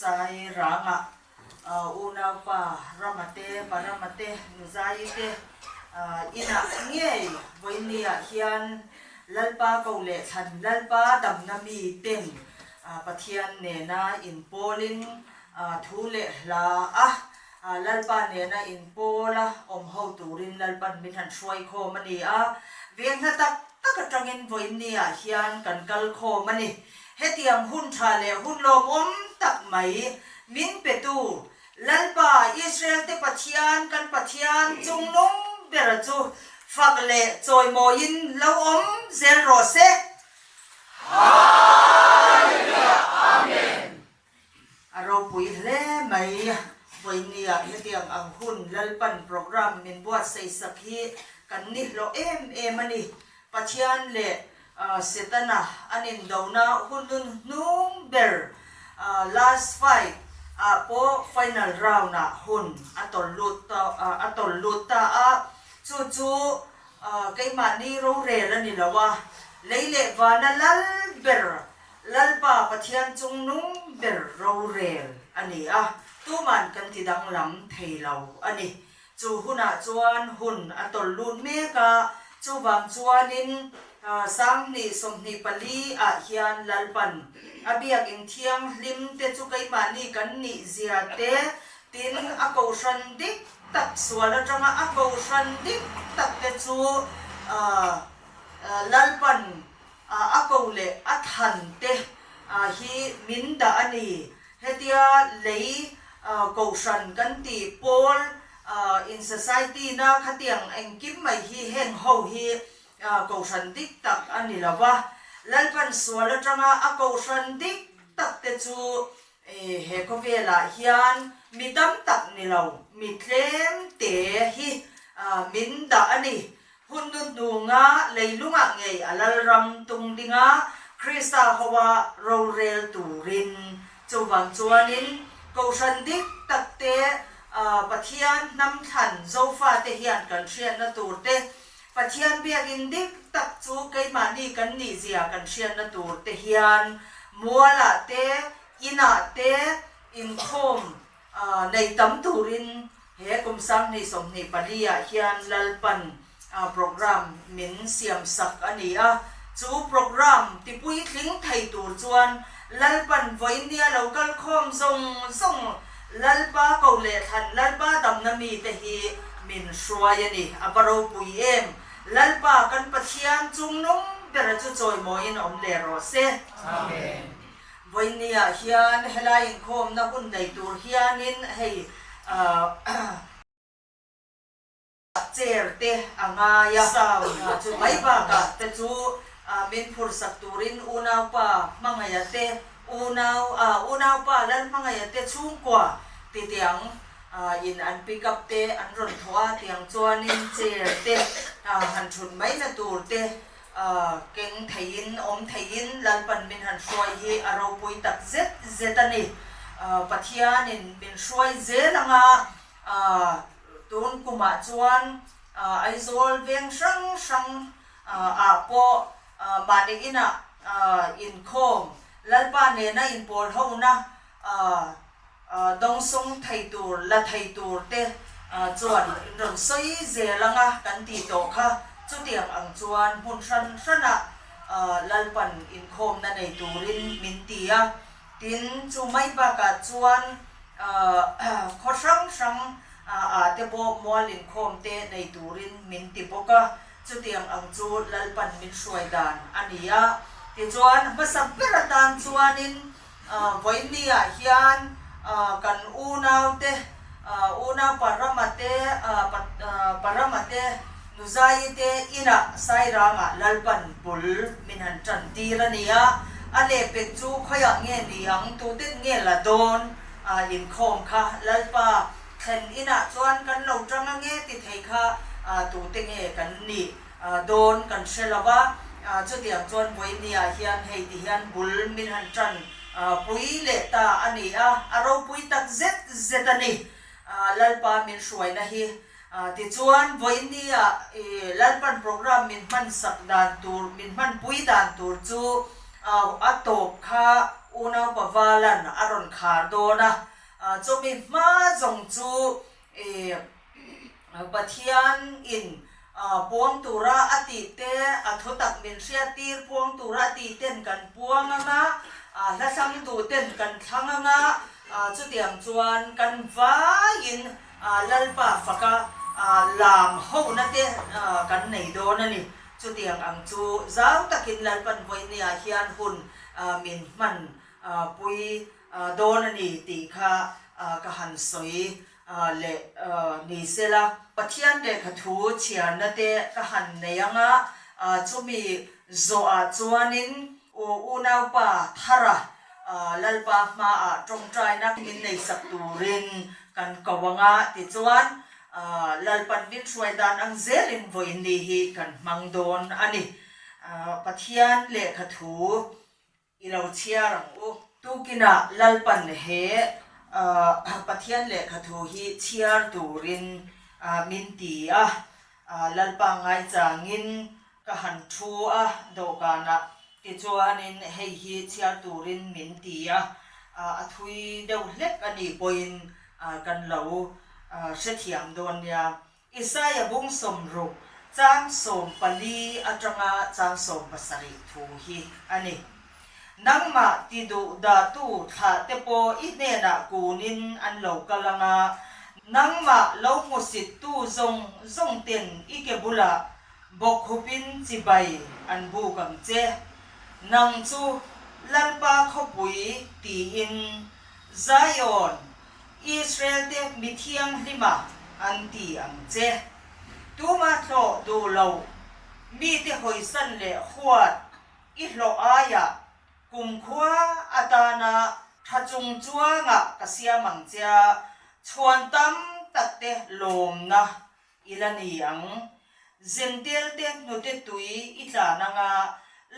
Sairangah unaupa Rama te, Pa Rama te, Nu Zaii te inah ngei vawiinniah hian Lalpa ko leh thlan Lalpa damna mi ten Pathian nena inpawlin thu leh hla a Lalpa nena inpawla awm ho turin Lalpan min han hruai khawm a ni a, veng hla tak tak atangin vawiinniah hian kan kal khawm a ni. Hetiang hun tha leh hun lawmawm tak mai min petu Lalpa Israel-te Pathian kan Pathian chungnung bera chu fak leh chawimawiin lo awm zel rawh se. Hallelujah Amen. A ropui hle mai. Vawinia hetiang ang hun Lalpan program min buatsaih sak hi kan ni hlawh em em a ni. Pathian leh Setana an indona hun nun hnung ber last fight ah pawh final round ah hun a tawlh lut ta a tawlh lut ta a, chu chu keimahni rorel a ni lo a, lei leh vana lal ber Lalpa Pathian chungnung ber rorel a ni a, tuman kan ti danglam thei lo a ni. Chu hunah chuan hun a tawlh lut mek a, chuvang chuanin 2024 ah hian Lalpan a biakinn thianghlim te chu keimahni kan nih zia te, tin a kohhran dik tak sual atanga a kohhran dik tak te chu Lalpan A ko leh a than te hi min dah a ni. Hetia lei kohhran kan tih pawl in society na khatiang engkim mai hi heng ho hi kohhran dik tak a ni lo va. Lalpan sual atanga a kohhran dik tak te chu he khawvelah hian mi tam tak ni lo, mi tlem te hi min dah a ni. Hun nu hnunga leilungah ngei a lalram tung dinga Krista hoa rorel turin. Chuvang chuanin Kohhran dik takte Pathian hnam thlan Zofate hian kan hriatna turte, Pathian biakin dik tak chu keimahni kan nihzia kan hriatna turte hian mualah te, inah te inkhawm Nei tam turin he kum 2024 ah hian Lalpan program min siam sak a ni a, chu program tipuitling thei tur chuan Lalpan vawinia lo kal khawm zawng zawng Lalpa ko leh thlan Lalpa damna mite hi min hruai a ni. A va ropui em! Lalpa kan Pathian chungnung bera chu chawimawiin awm leh rawh se. Amen. Vawinia hian helai inkhawmna hun nei tur hianin hei chair te a ngai a, chu mai bakah te chu min phursak turin unaupa Hmangaia te unau unaupa Lalhmangaia te chhungkua titiang in an pick up te an rawn thawh a, tiang chuanin chair te han thut maina tur te Keng theiin, awm theiin Lalpan min han hruai hi a ropui tak zet zet a ni. Pathianin min hruai zel anga tun kumah chuan Aizawl veng hrang hrang ah pawh mahni inah inkhawm Lalpa nena inpawl hona Dawngsawng thei tur, la thei tur te chuan in rawn sawi zel ang a kan tih tawh kha. Chutiang ang chuan hmun hran hranah Lalpan inkhawmna nei turin min ti a. Tin, chu mai bakah chuan khaw hrang hrang ah te pawh mual inkhawm te nei turin min ti bawk a. Chutiang ang chu Lalpan min hruai dan a ni a. Tichuan, hmasa ber atan chuanin Vawiinniah hian kan unaute, unau Parama te, Parama te, Nuzaii te inah Sairangah Lalpan bul min han tan tir a ni a. A lehpek chu khawiah nge ni ang, tuten nge la dawn inkhawm kha Lalpa thlen inah chuan kan lo tang ange ti thei kha tute nge kan nih. Dawn kan hre lo va, chutiang chuan vawinia hian hei ti hian bul min han tan pui leh ta a ni a, a ropui tak zet zet a ni Lalpa min hruaina hi. Tichuan vawinia Lalpan program min hman sak dan tur, min hmanpui dan tur chu a tawp kha. Unau Pavalan a rawn khar dawn a, chumi hma zawng chu i Pathian in puang tura a tih te, a thutak min hriattir puang tura a tih ten kan puang ang a, hla thlang duh ten kan thlang ang a, chutiang chuan kan vaiin Lalpa faka lam hona te kan nei dawn a ni. Chutiang ang chu zau takin Lalpan vawinia hian hun min hman pui dawn a ni tih kha ka han sawi leh ni sela. Pathian lehkha thu chhiarna te ka han nei ang a, chumi zawhah chuanin unaupa Thara Lalpa hmaah tawngtaina min neisak turin kan ko ang a, tichuan Lalpan min hruai dan ang zelin vawiin ni hi kan hmang dawn a ni. Pathian lehkha thu i lo chhiar ang u. Tukinah Lalpan he Pathian lehkha thu hi chhiar turin min ti a, Lalpa ngaichangin ka han thu a dawhkanah tichuanin hei hi chhiar turin min ti a, a thui deuh hlek a nih pawhin kan lo hrethiam dawn nia. Isaia bung 60, chang 14 atanga chang 17 thu hi a ni. Nangmah ti duh dahtu thlah te pawh i hnenah kunin an lo kal ang a, nangmah lo hmusittu zawng zawng ten i ke bulah bawkkhupin chibai an buk ang che. Nang chu Lalpa khawpui tiin Zion Israel te mi thianghlima an ti ang che. Tuma hlawh duh lo, mite hawisan leh huat i hlawh aiah kumkhua atana tha chung chuangah ka siam ang che a, chhuan tam tak te lawmna I la ni ang. Zentel te hnute tui i tlan ang a,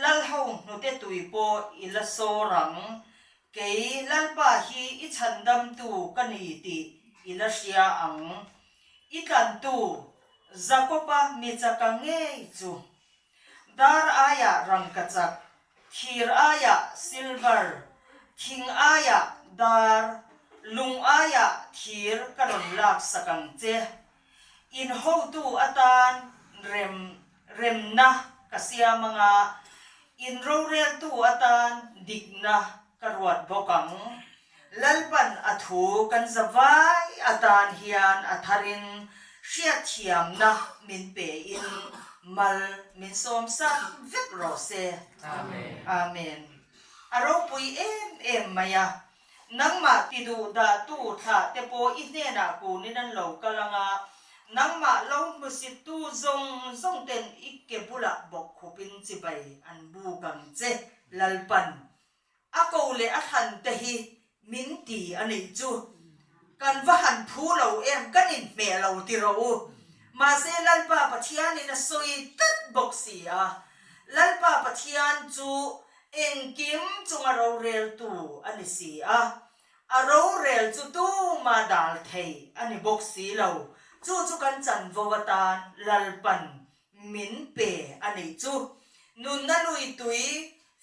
Lalho hnute tui pawh i la sawr ang. Kei Lalpa hi i chhandamtu ka ni tih i la hria ang. I tlantu Jakoba mi chaka ngei chu. Dar aiah rangkachak, thir aiah silver, thing aiah dar, lung aiah thir ka rawn laksak ang che. In hotu atan rem remna ka siam ang a, in roreltu atan dikna ka ruat bawk ang. Lalpan a thu kan za vai atan hian a tharin hriatthiamna min pein mal min sawmsak vek rawh se. Amen. A ropui em em mai a, nangmah ti duh dahtu thlah te pawh i hnenah kunin an lo kal ang a, nangmah lo hmusittu zawng zawng ten i ke bulah bawk khupin chibai an buk ang che, Lalpan A ko leh a thlan te hi min ti a nih chu. Kan va han phu lo em, kan inhmeh lo ti rawh u. Mahse Lalpa Pathianin a sawi tlat bawk si a. Lalpa Pathian chu engkim chunga roreltu a ni si a. A rorel chu tuma dal thei a ni bawk si lo. Chu chu kan chanvo atan Lalpan min pe a nih chu. Nunna lui tui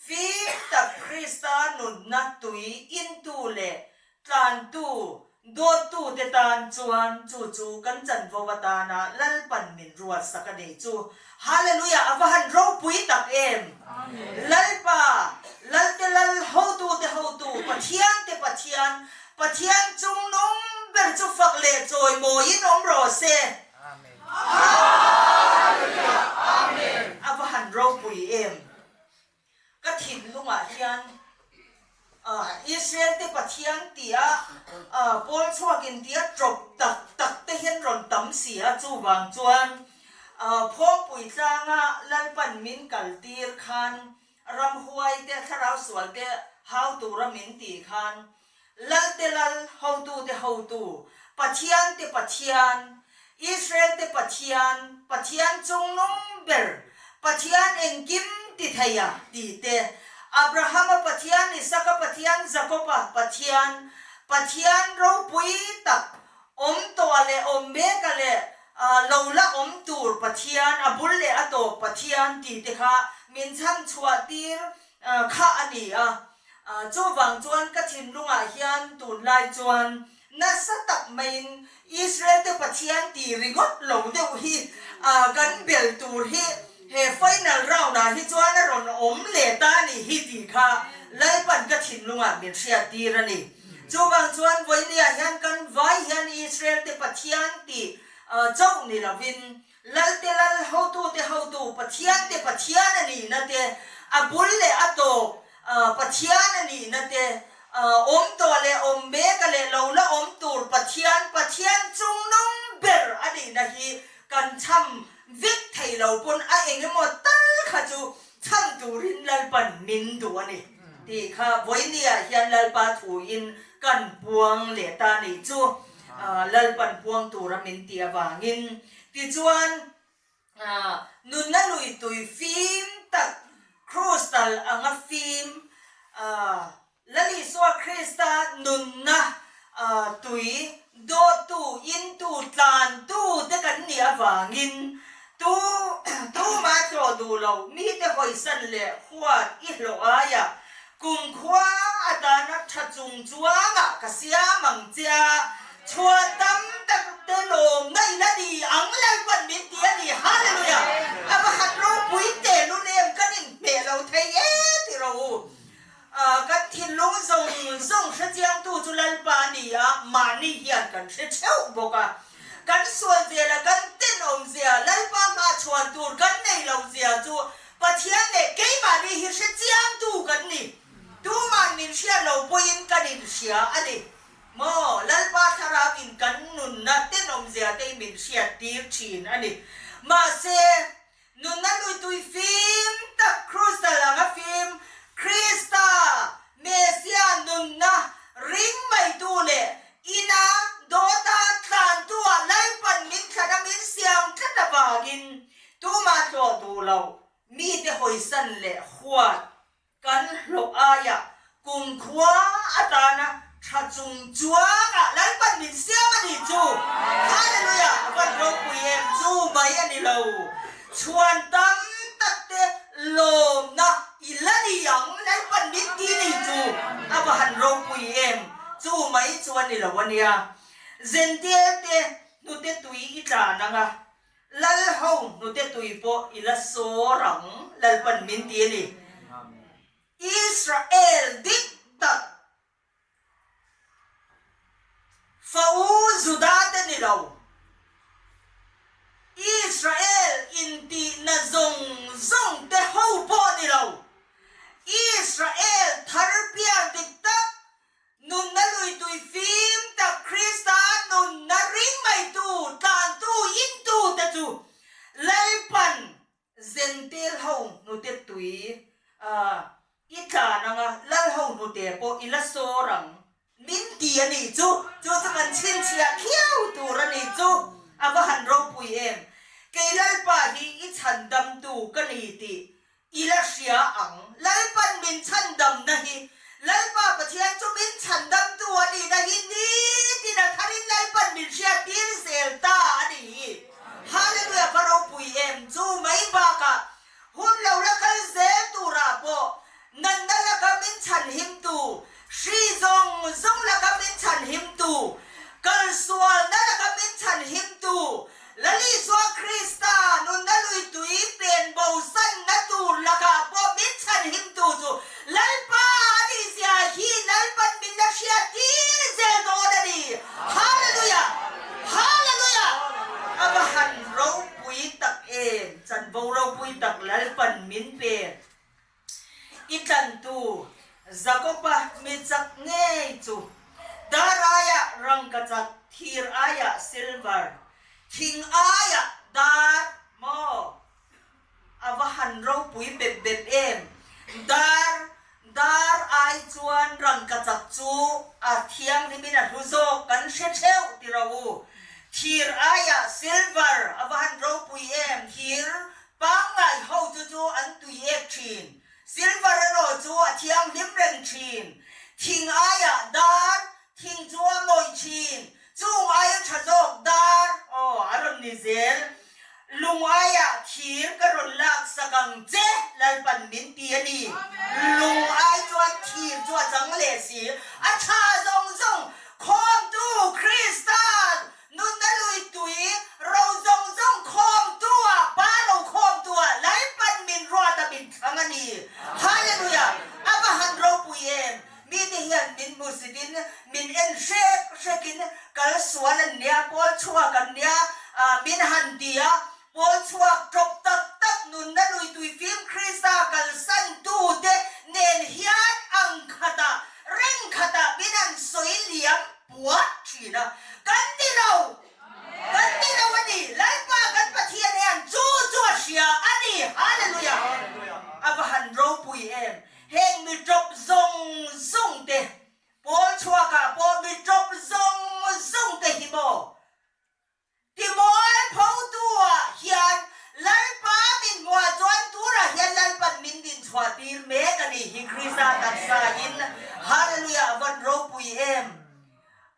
fim tak Krista nunna tui intu leh tlantu, dawttu te tan chuan chu chu kan chanvo atana Lalpan min ruatsak a nih chu. Hallelujah! A va han ropui tak em! Lalpa, Lalte Lal, hotute hotu, Pathiante Pathian, Pathian chungnung ber chu fak leh chawimawiin awm rawh se. Hallelujah! Amen! A va han ropui em! Ka thinlungah hian Israel te Pathian tia pawl chhuakin tia tawp tak tak te hian rawn tam si a, chuvang chuan Phawngpui tlanga Lalpan min kaltir khan ramhuai te thlarau sual te hau tura min tih khan Lalte Lal, hotute hotu, Pathiante Pathian, Israelte Pathian, Pathian chungnung ber, Pathian engkim ti thei a ti te, Abrahama Pathian, Isaka Pathian, Jakoba Pathian, Pathian ropui tak, awm tawh leh awm meka leh lo la awm tur Pathian, a bul leh a tawp Pathian ti te kha min chhan chhuah tir kha a ni a. Chuvang chuan ka thinlungah hian tunlai chuan nasa tak maiin Israel te Pathian ti ringawt lo deuh hi kan bel tur hi he final round ah hi chuan a rawn awm leh ta a nih hi tih kha Lalpan ka thinlungah min hriat tir a ni. Chuvang chuan vawinia hian kan vai hian Israel te Pathian tih chauh ni lovin Lalte Lal hotute hotu Pathiante Pathian a nihna te, a bul leh a tawp Pathian a nihna te, awm tawh leh awm meka leh lo la awm tur Pathian, Pathian chungnung ber a nihna hi kan chham vek thei lo pawn a eng emaw tal kha chu chham turin Lalpan min duh a ni tih kha vawinia hian Lalpa thuin kan puang leh ta nih chu Lalpan puang tura min tih avangin. Tichuan, nunna lui tui fim tak, crystal anga fim, Lal Isua Krista nunna tui dawttu, intu, tlantu te kan nih avangin tu tumah tlawh duh lo mite hawisan leh huat i hlawh aiah Kumkhua atana tha chung chuangah ka siam ang che a, chhuan tam tak te lawmna in a ni ang Lalpan min ti a ni. Hallelujah! A va han ropui teh lun em kan inhmeh lo thei e ti rawh u. Kan thinlung zawng zawng hrechiangtu chu Lalpa a ni a, mahni hian kan hre theuh bawk a. Kan sual zia leh kan tenawm zia, Lalpa hma chhuan tur kan nei lo zia chu Pathian leh keimahni hi hre chiangtu kan ni. Tuman min hriat lo pawhin kan inhria a ni. Maw, Lalpa thlarau in kan nunna tenawm zia te hi min hriat tir thin a ni. Mahse, Nunna luitui fim tak crystal anga fim Krista, Mesia nunna ring maitu leh ina dawta tlantua Lalpan min thlana min siam tlat avangin tumah tlawh duh lo mite hawisan leh huat Kan hlawh aiah kumkhua atana tha chung chuangah Lalpan min siam a nih chu! Hallelujah! A van ropui em? Chu mai a ni lo. Chhuan tam tak te lawmna i la ni ang Lalpan min ti nih chu! A va han ropui em? Chu mai chu a ni lo a nia. Zentiel te hnute tui i tlan ang a, Lal ho hnute tui pawh i la sawr ang, Lalpan min ti a ni. Israel dik tak fa u Juda te ni lo. Israel intihna zawng zawng te ho pawh ni lo. Israel thar pian dik tak Nunna lui tui fim tak Krista nunna ring maitu, tlantu, intu te chu Lalpan Zentel ho hnute tui i tlan anga Lal ho hnute pawh i la sawr ang min ti a nih chu, chu chu kan chhinchhiah khiau tur a nih chu, a va han ropui em! Kei Lalpa hi i chhandamtu ka ni tih I la hria ang. Lalpan min chhandamna hi, Lalpa Pathian chu min chhandamtu a nihna hi nitin a tharin Lalpan min hriattir zel ta a ni hi. Hallelujah va ropui em! Chu mai bakah hun lo la kal zel turah pawh natna laka min chhanhimtu, hri zawng zawng laka min chhanhimtu, kalsualna laka min chhanhimtu, Lalisua Krista nunna lui tui pen bo sanna tur lakah pawh min chhanhimtu chu Lalpa a nih zia hi Lalpan min la hriat tir zel dawn a ni. Hallelujah! Hallelujah! A va han ropui tak em! Chanvo ropui tak Lalpan min pe. I tlantu Jakoba mi chak ngei chu dar aiah rangkachak, thir aiah silver, thing aiah dar maw? A va han ropui bep bep em! Dar, dar ai chuan rangkachak chu a thianghlimin a hlu zawk kan hre theuh ti ro u. Thir aiah silver a va han ropui em! Thir Pangngai ho chu chu an tui ek thin. Silver erawh chu a thianghlim reng thin. Thing aiah dar, thing chu a mawih thin. Chung aia tha zawk dar, aw, a rawn ni zel. Lung aiah thir ka rawn laksak ang che, Lalpan min ti a ni. Lung ai chuan thir chu a chang leh si. A tha zawng zawng khawmtu Krista nunna lui tui ro zawng zawng khawmtua, Pa ro khawmtua Lalpan min ruat a min thlang a ni. Hallelujah! A va han ropui em! Mite hian min hmusitin min en hrek hrekin kal sual an nia, pawl chhuak an nia, min han ti a, pawl chhuak tawp tak tak nunna lui tuifim Krista kalsan tute nen hian ang khatah, reng khatah min han sawi liam puat thin a, kan ti lo, kan ti lo a ni, Lalpa kan Pathian hian chu chu a hria a ni, Hallelujah! A va han ropui em! Heng mi ṭawp zawng zawng te, pawl chhuakah pawh mi ṭawp zawng zawng te hi maw? Timual photu-ah hian Lalpa min hmuah chuan turah hian Lalpan min din chhuah tir mek a ni hi Krista taksa in Hallelujah a van ropui em!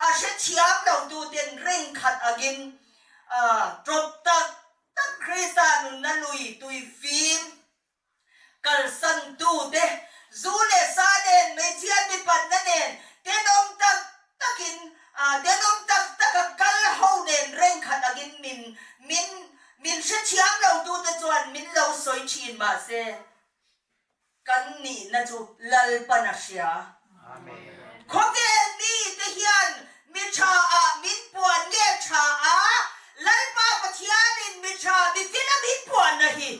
A hrethiam lo tu ten ring khat angin ṭawp tak tak Krista nunna lui tui fim Kalsantute, zu leh sa nen, hmeichhia mipatna nen, tenawm tak takin, tenawm tak taka kal ho nen rengkhat angin min, min, min hrethiam lotute chuan min lo sawi thin mahse, kan nihna chu Lalpan a hria. Khawvel mite hian mi tha ah min puan nge tha a, Lalpa Pathianin mi tha mi fela min puanna hi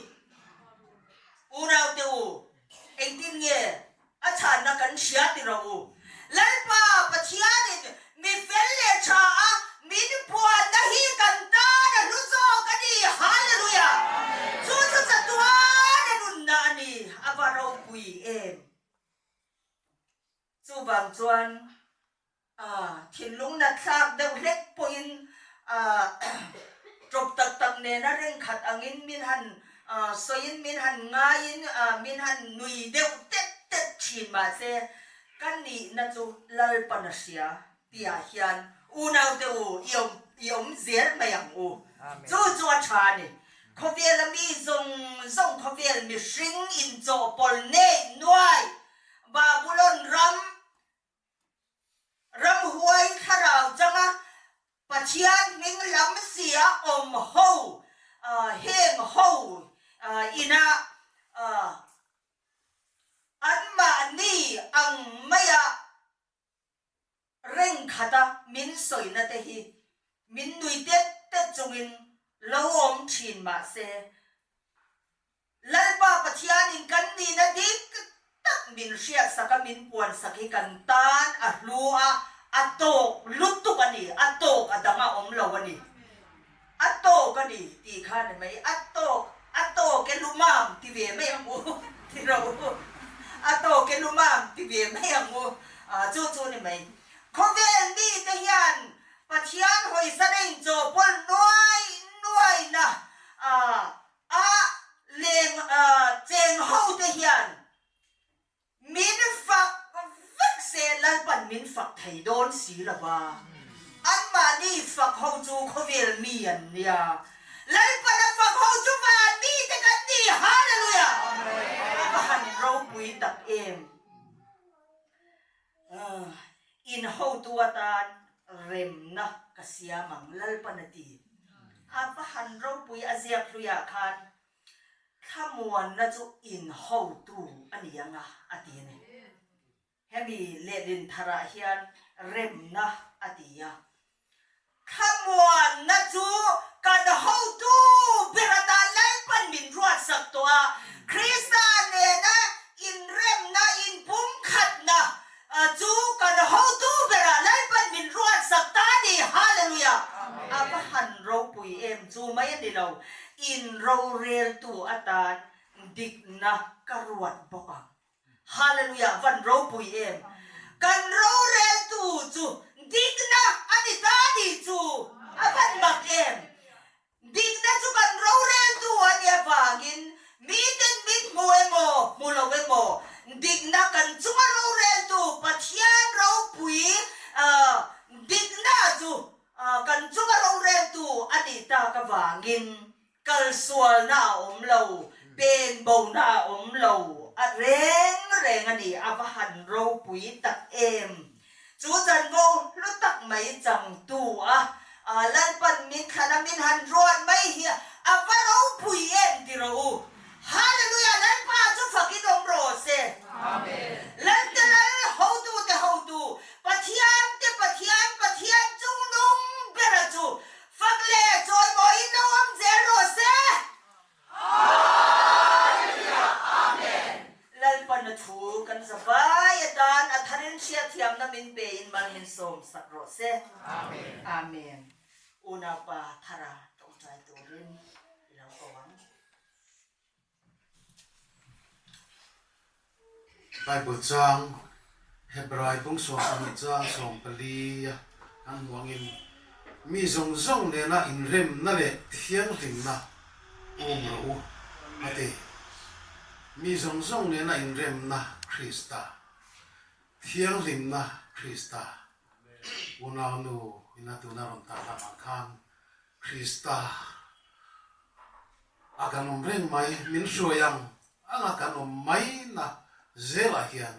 Unaute u, engtin nge a chhanna kan hria ti rawh u. Lalpa Pathianin mi fel leh tha a min puanna hi kan tan a hlu zawk a ni. Hallelujah! Chu chu chatuan a nunna a ni, a va ropui em! Chuvang chuan thinlung natthlak deuh hlek pawhin ṭawp tak tak nena rengkhat angin min han sawiin min han ngaiin min han nui deuh tet tet ṭhin mahse ka nihna chu Lalpan a hria tihah hian unaute u i awm i awm zel mai ang u. Chu chu a ṭha a ni. Khawvela mi zawng zawng khawvel mihring inchawhpawlh neih nuai Babulon ram ramhuai thlarau changa Pathian hming lam sia awm ho heng ho ina anmahni ang maia reng khata min sawina te hi min nui tet tet chungin lo awm thin mahse Lalpa Pathianin kan nihna dik tak min hriatsak a min puansak hi kan tan a hlu a, a tawk lutuk a ni, a tawk a dang a awm lo a ni. A tawk a ni tih kha ni mai, a tawk, a tawk e lumam ti ve mai ang u, ti ro u, a tawk e lumam ti ve mai ang u, chu chu ni mai. Khawvel mite hian Pathian hawisan a inchawhpawlh nuai nuaina A leng cheng ho te hian min fak vek se Lalpan min fak thei dawn si lo va, anmahni fak ho chu khawvel mi an nia, Lalpan a fak ho chu van mi te kan ni, Hallelujah! A va han ropui tak em! In hotu atan remna ka siam ang, Lalpan a ti. A va han ropui a ziak hluiah khan thlamuanna chu in hotu a ni ang a, a ti a ni. Hemi lehlin tharah hian remna a ti a. Thlamuanna chu kan hotu ber atan Lalpan min ruatsak tawh a, Krista nena inremna, inpumkhatna chu kan hotu berah Lalpan min ruatsak ta a ni. Hallelujah! A va han ropui em chu mai a ni lo, in roreltu atan dikna ka ruat bawk ang. Hallelujah van ropui em. Kan roreltu chu dikna a ni ta ni chu a van mak em. Dikna chu kan roreltu a nih avangin miten min hmu emaw hmu lo emaw dikna kan chunga roreltu Pathian ropui dikna chu kan chunga roreltu a nih tak avangin kal. Kalsualna a awm lo, pen bona a awm lo, a reng reng a ni, a va han ropui tak em! Chu chanvo hlu tak mai changtu a Lalpan min thlan a min han ruat mai hi a va ropui em ti rawh u. Hallelujah Lalpa chu fakin awm rawh se. Lalte Lal, hotute hotu, Pathiante Pathian, Pathian chungnung bera chu fak leh chawimawiin lo awm zel rawh se. Hallelujah Amen. Lalpan a thu kan za vai atan a tharin hriatthiamna min pe in mal min sawm sak rawh se. Amen. Amen. Unaupa Thara tawngtai turin i lo ko ang. Bible chang Hebrai bung 12 chang 14 a kan hmuh angin mi zawng zawng nena inremna leh thianghlimna um rawh u a ti. Mi zawng zawng nena inremna Krista, thianghlimna Krista. Unaunu ina tuna rawn tarlang ang khan Krista a kan awm reng mai, min hruai ang anga kan awm mai na zelah hian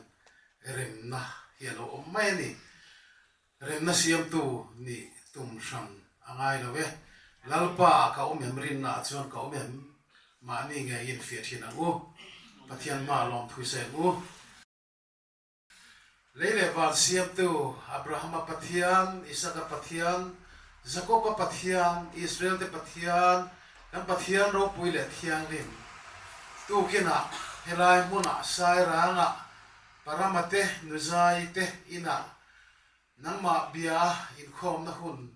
remna hi a lo awm mai a ni. Remna siamtu nih tum hran a ngai lo e. Lalpa ah ka awm em, rinna ah chuan ka awm em? Mahni ngeiin fiah thin ang u. Pathian hma lawm thui se ang u. Lei leh van siamtu, Abrahama Pathian, Isaka Pathian, Jakoba Pathian, Israelte Pathian, kan Pathian ropui leh thianghlim, tukinah helai hmunah Sairangah, Paramate Nuzaite inah nangmah bia a inkhawmna hun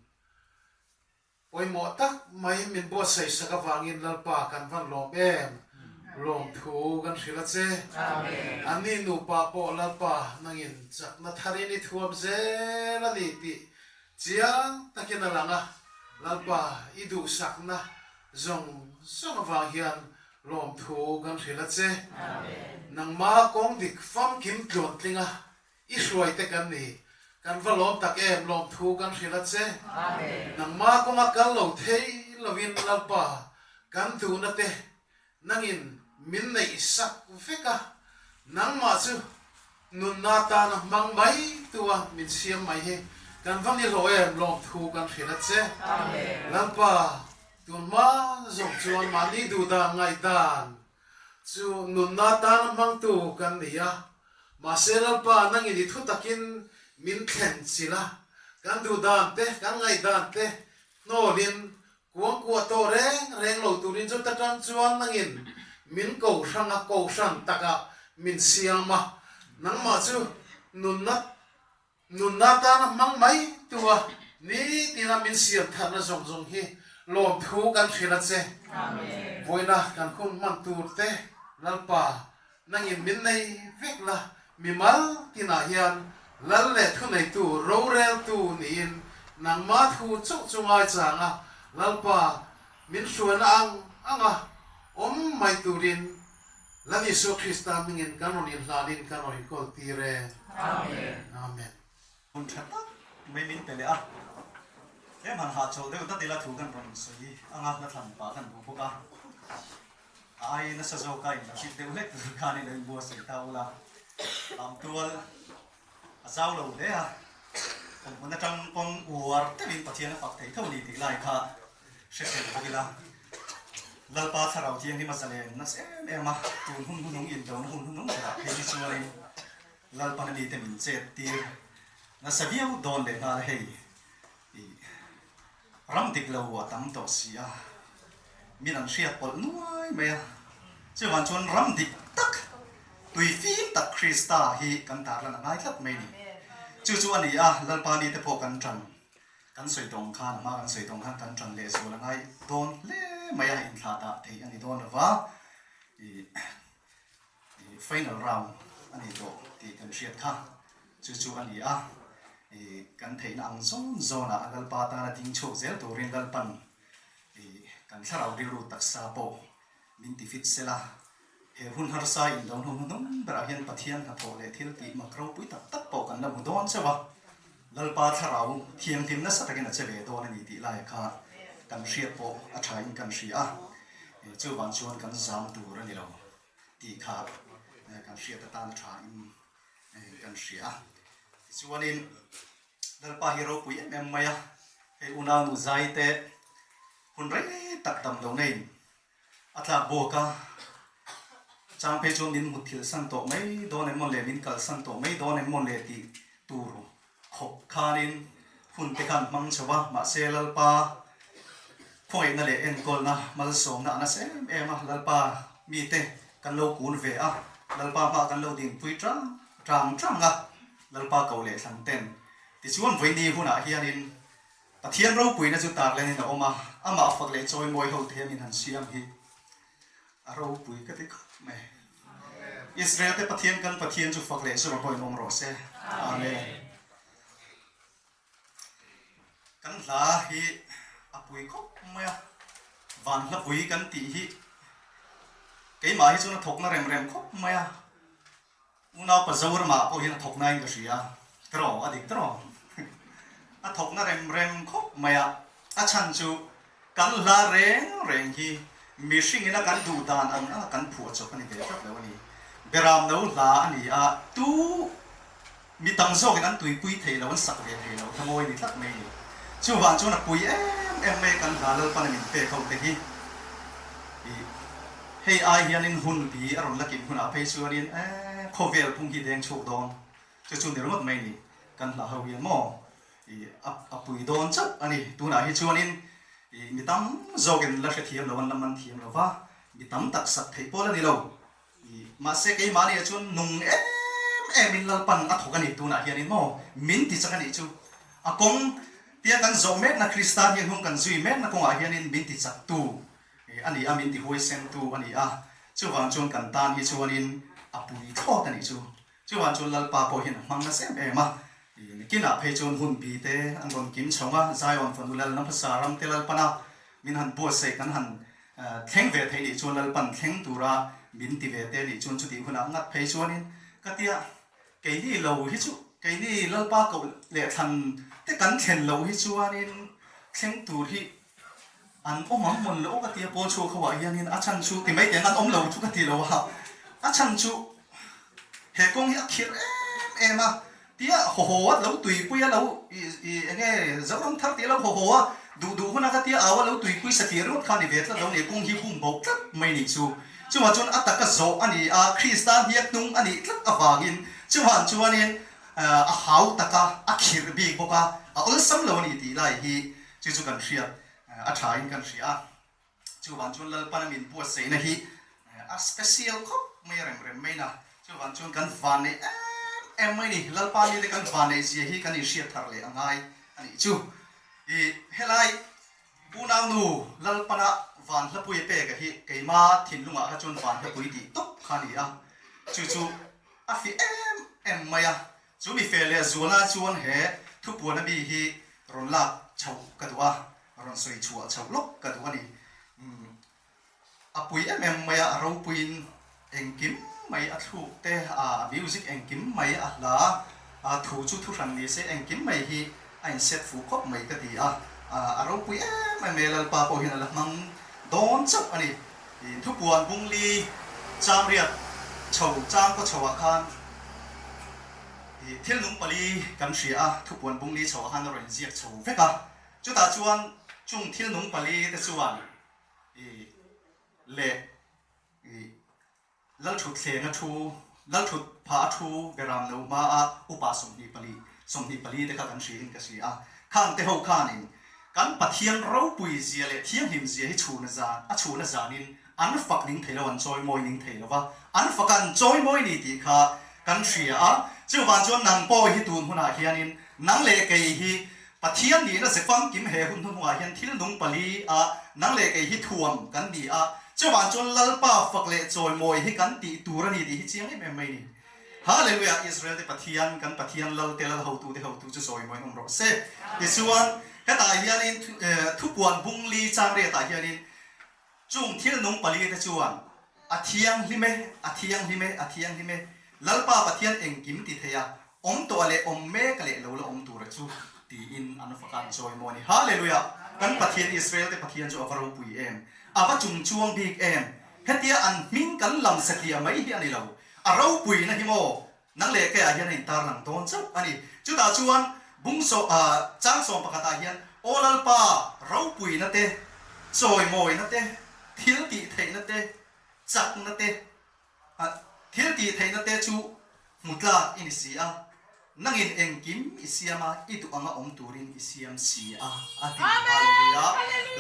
Pawimawh tak mai min buatsaih sak avangin Lalpa kan van lawm em? Lawmthu kan hrilh a che. Anni nupa pawh Lalpa nangin chakna tharin i thuam zel a ni tih chiang takin a lang a. Lalpa i duhsakna zawng zawng avang hian lawmthu kan hrilh a che. Nangma kawng dik famkim tluantling a I hruaite kan ni. Kan va lawm tak em, lawmthu kan hrilh a che. Nangma kawnga kal lo thei lovin Lalpa kan duhna te nangin min neih sak vek a, nangmah chu nunna tana hmang mai tua min siam mai hi kan va ni hlawh em, lawmthu kan hrilh a che. Lalpa, tunhma zawng chuan mahni duhdan ngaihdan chu nunna tana hmangtu kan ni a, Mahse Lalpa nangin i thu takin min thlen chilh a, kan duh dan te, kan ngaih dan te hnawlin kuang kuah tawh reng reng lo turin chu ta tang chuan nangin min ko hrang a, ko hran takah min siam a, nangmah chu nunna Nunna tana hmang mai tu a nitina min siam thatna zawng zawng hi lawmthu kan hrilh a che. Vawiina kan hun hman tur te Lalpa nangin min nei vek la, mimal tinah hian Lal leh thuneitu roreltu niin nangma thu chauh chu ngaichang a, Lalpa min hruaina ang anga awm mai turin Lal Isua Krista hmingin kan rawn inhlanin kan rawn inkawl tir e. Amen. Amen. Hun tha tak mai min pe leh a, tlem han hahchawlh deuh dat ila thu kan rawn sawi anga hla thlan pah kan duh bawk a, a ai nasa zawka in la hrilh deuh hlek tur khan i lo inbuatsaih ta ula, lamtual a zau lo hle a, awmhmun atang pawn uar deuhin Pathian a fak thei tho a ni tih lai kha hre thei bawk ila, Lalpa Thlarau Thianghlim a zalen nasa em em a, tun hun hunung indona hun hunung berah phei hi chuanin Lalpan a mite min chet tir nasa viau dawn leh nghal a hei i ram dik lo a tam tawh si a, min an hriat pawlh nuai mai a, chuvang chuan ram dik tak tui fim tak Krista hi kan tarlan a ngai tlat mai ni. Chu chu a ni a, Lalpa nite pawh kan tan Kan sawi tawng khan, a hma kan sawi tawng khan kan ṭan leh zual a ngai dawn hle mai a, inthlah dah theih a ni dawn lo va, ih final round a ni tawh tih kan hriat kha chu chu a ni a, ih kan theihna ang zawn zawnah Lalpa tana ding chhuak zel turin Lalpan ih kan thlarau rilru taksa pawh min ti fit sela, he hun harsa indo hnu hnuhnung berah hian Pathian hnathawh leh thil tih mak ropui tak tak pawh kan la hmu dawn chauh a, Lalpa thlarau thianghlim nasa takin a che ve dawn a ni tih lai kha kan hriat pawh a thain kan hria a. Chuvang chuan kan zam tur a ni lo tih kha kan hriat atan a tha in kan hria a. Tichuanin Lalpa hi ropui em em mai a, hei unau nu zai te hun rei tak dam lo neiin A tlak bawk a, chang phei chuan min mut thil san tawh mai dawn em maw le, min kal san tawh mai dawn em maw le tih tur khawp khanin hun te khan hmang chho a, mahse Lalpa khawngaihna leh enkawlna malsawmna a nasa em em a, Lalpa mite kan lo kun ve a, Lalpa hmaah kan lo dinpui tang tang tang a, Lalpa ko leh thlan ten tichuan vawiini hunah hianin Pathian ropuina chu tarlenin a awm a, amah fak leh chawimawi ho te hian min han siam hi a ropui ka ti khawp mai. Israel te Pathian kan Pathian chu fak leh zawk pawhin awm rawh se. Amen. Kan hla hi a pui khawp mai a, van hla pui kan tih hi keimah hi chuan a thawkna rem rem khawp mai a. Unaupa Zoramah pawh hian a thawk nain ka hria. Tiraw? A dik tiraw? A thawkna rem rem khawp mai a. A chhan chu kan hla reng reng hi mihringin a kan duh dan ang anga kan phuah chawp a ni ve tlat lo a ni. Beram no hla a ni a, tu mi tam zawkin an tuipui thei lo, an sak ve thei lo, hla mawi ni tlat mai a ni. Chuvang chuan a pui em em mai a kan hla Lalpana min pek ho te hi. Hei ai hianin hun bi a rawn la kim hunah phei chuanin eh khawvel phung hi deng chhuak dawn chu chu ni ringawt mai ni kan hla ho hian maw i a pui dawn chauh a ni. Tunah hi chuanin i mi tam zawkin la hrethiam lo an la man thiam lo va, mi tam tak sak theih pawh la ni lo. I mahse keimahni ah chuan nung em em in Lalpan a thawk a ni tunah hianin maw min ti chak a nih chu. A kawng tia kan zawh mekna Krista hian hung kan zui mekna kawngah hianin min ti chak tu a ni a, min ti huaisentu a ni a, chuvang chuan kan tan hi chuanin a pui thlawt a nih chu. Chuvang chuan Lalpa pawh hian a hmang nasa em em a, nikinah phei chuan hun bi te an rawn kim chho a, Zion fanu Lalna hmasa ram te Lalpana min han buatsaih kan han thleng ve thei nih chuan Lalpan thleng tura min ti ve te nih chuan chutih hunah ngat phei chuanin ka tia keini lo hi chu keini Lalpa koh leh thlan te kan thlen loh hi chuanin thleng tur hi An awm ang mawn loh ka ti a, pawl chhuak ho ah hianin a chhan chu ti mai teng an awm lo chu ka ti lo a, a chhan chu he kawng hi a khirh em em a, tia haw haw a lo tuipui a lo i eng nge Zoram thar tih a lo haw haw a, duh duh huna ka tia au a lo tuipui satliah ringawt kha a ni ve tlat lo ni, kawng hi bum bo tlat mai nih chu. Chuvang chuan a taka zawh a ni a, Krista hniak hnung a nih tlat avangin chuvang chuanin a hau taka a khirh bik bawk a, a awlsam lo a ni tih lai hi Chu chu kan hriat a tha in kan hria a, chuvang chuan Lalpana min buatsaihna hi a special khawp mai a rem rem mai na, chuvang chuan kan vanneih em em mai ni, Lalpa mite kan vanneih zia hi kan inhriat thar leh a ngai a nih chu. I helai unaunu Lalpana van hlapui a pek a hi keima thinlungah kha chuan van hlapui tih tawp kha a ni a, chu chu a fi em em mai a, Chu mi fe leh zuala chuan he thupuana mi hi rawn lak chhoh ka duh a, rawn sawi chhuah chhoh lawk ka duh a ni. Umm, a pui em em mai a, a ropuiin engkim mai a thluk te, a music engkim mai a hla, a thu chu thu hran ni se engkim mai hi a inset fuh khawp mai ka ti a, a ropui em em e, Lalpa pawh hian a la hmang dawn chauh a ni. Thupuan bungli chamriat chho chang kaw chhoah khan thil nung pali kan hria a, thupuan bungli chhoah khan a rawn inziak chho vek a, chutah chuan chung thil nung pali te chuan leh Lalthutthleng a thu, Lalthut pha a thu beram lo hma a upa 24, 24 te kha kan hria in ka hria a, khang te ho khanin kan Pathian ropui zia leh thianghlim zia hi chhuna zan, a chhuna zanin an fak ning thei lo, an chawimawi ning thei lo va, an fak a an chawimawi ni tih kha kan hria a, chuvang chuan nang pawh hi tun hunah hianin nang leh kei hi Pathian nihna ze famkim he hun hnuhnungah hian thil nung pali a nang leh kei hi thuam kan ni a, chuvang chuan Lalpa fak leh chawimawi hi kan tih tur a ni tih hi chiang em em mai a ni. Hallelujah! Israel te Pathian, kan Pathian Lal te Lal hotu te hotu chu chawimawiin awm rawh se. Tichuan, hetah hianin thupuan bungli changriatah hianin Chung thil nung palite chuan, A thianghlim e, a thianghlim e, a thianghlim e, Lalpa Pathian engkim ti thei a, awm tawh leh awm mek leh lo la awm tura chu, tiin an fak a, an chawi maw a ni. Hallelujah! Kan Pathian Israel te Pathian chu a va ropui em? A va chungchuang bik em? Hetia an hming kan lam satliah mai hi a ni lo. A ropuina hi maw nang leh keiah hian a intarlang dawn chauh a ni. Chutah chuan bung chang sawm pakhatah hian Aw Lalpa ropuina te, chawimawina te, thil tih theihna te, chakna te, Thil tih theihna te chu hmu tlak i ni si a, nangin engkim i siam a, i duh anga awm turin i siam si a, a ti. Hallelujah!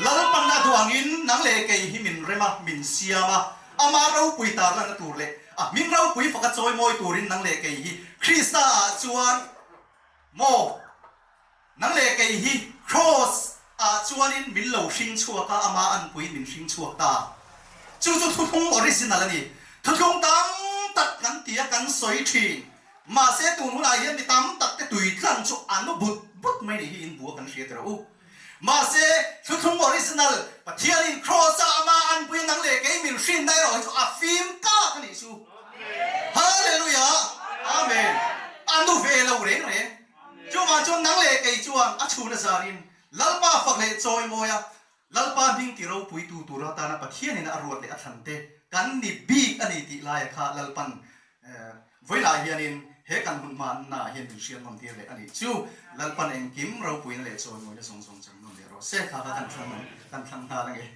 Lalpan a duh angin nang leh kei hi min rem a, min siam a, Amah ropui tarlanna tur leh a hming ropui faka chawimawi turin nang leh kei hi Krista ah chuan maw Nang leh kei hi Kraws ah chuanin min lo hring chhuak a, ama anpuiin min hring chhuak ta. Chu chu thuthlung original a ni. Thuthlung tam tak kan ti a, kan sawi thin. Mahse tun hunah hian mi tam tak te tui tlang chu an u but but mai nih hi in bua kan hria tirh u. Mahse thuthlung original Pathianin Kraws ah ama anpuia nang leh kei min hrinna erawh hi chu a fim kak a nih chu. Hallelujah! Amen! A nu ve lo reng reng. Chuvang chuan nang leh kei chuan a chhun a zarin Lalpa fak leh chawimawi a, Lalpa hming ti ropuitu tur atana Pathianin a ruat leh a thlan te kan ni bik a ni tih laia kha Lalpan vawilah hianin he kan hun hmanna ah hian min hriat nawm tir leh a nih chu. Lalpan engkim ropuina leh chawimawina zawng zawng chang nawm leh rawh se kha kha kan thlang kan thlang nghal ange.